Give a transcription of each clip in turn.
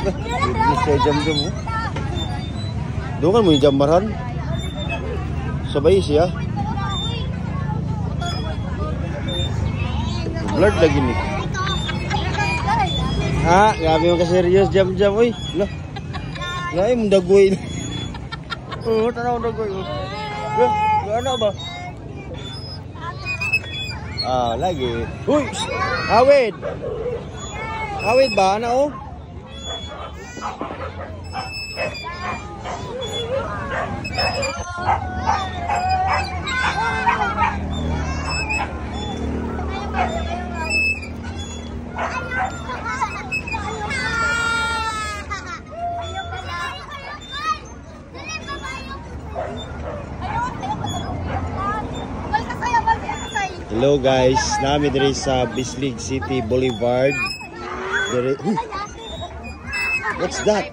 Witness kay jam jam oh. Dungan mo yung jambaran. Sabay siya. Blurred lagi ni. Ha, grabe mo ka serious jam jam oy. Lah. Lain mong dagoy. Oo, tanaw dagoy. Lah, ano ba? Ah, lagi. Uy, awid. Awid ba ana oh? Hello guys, nami diri sa Bislig City Boulevard. Diri, what's that?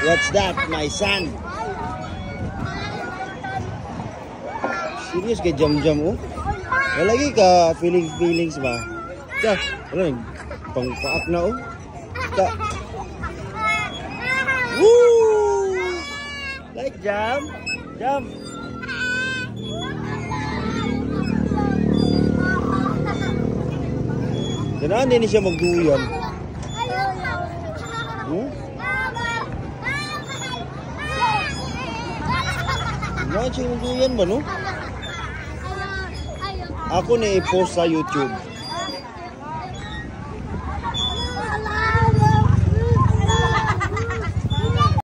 What's that, my son? Serious kay jam jam oh. Wala lagi ka feelings ba? Ka, wala pang paak na oh. Ka. Woo! Like jam? Jam. Ganaan din siya magduyan. Ganaan siya magduyan ba, no? Ako na i-post sa YouTube.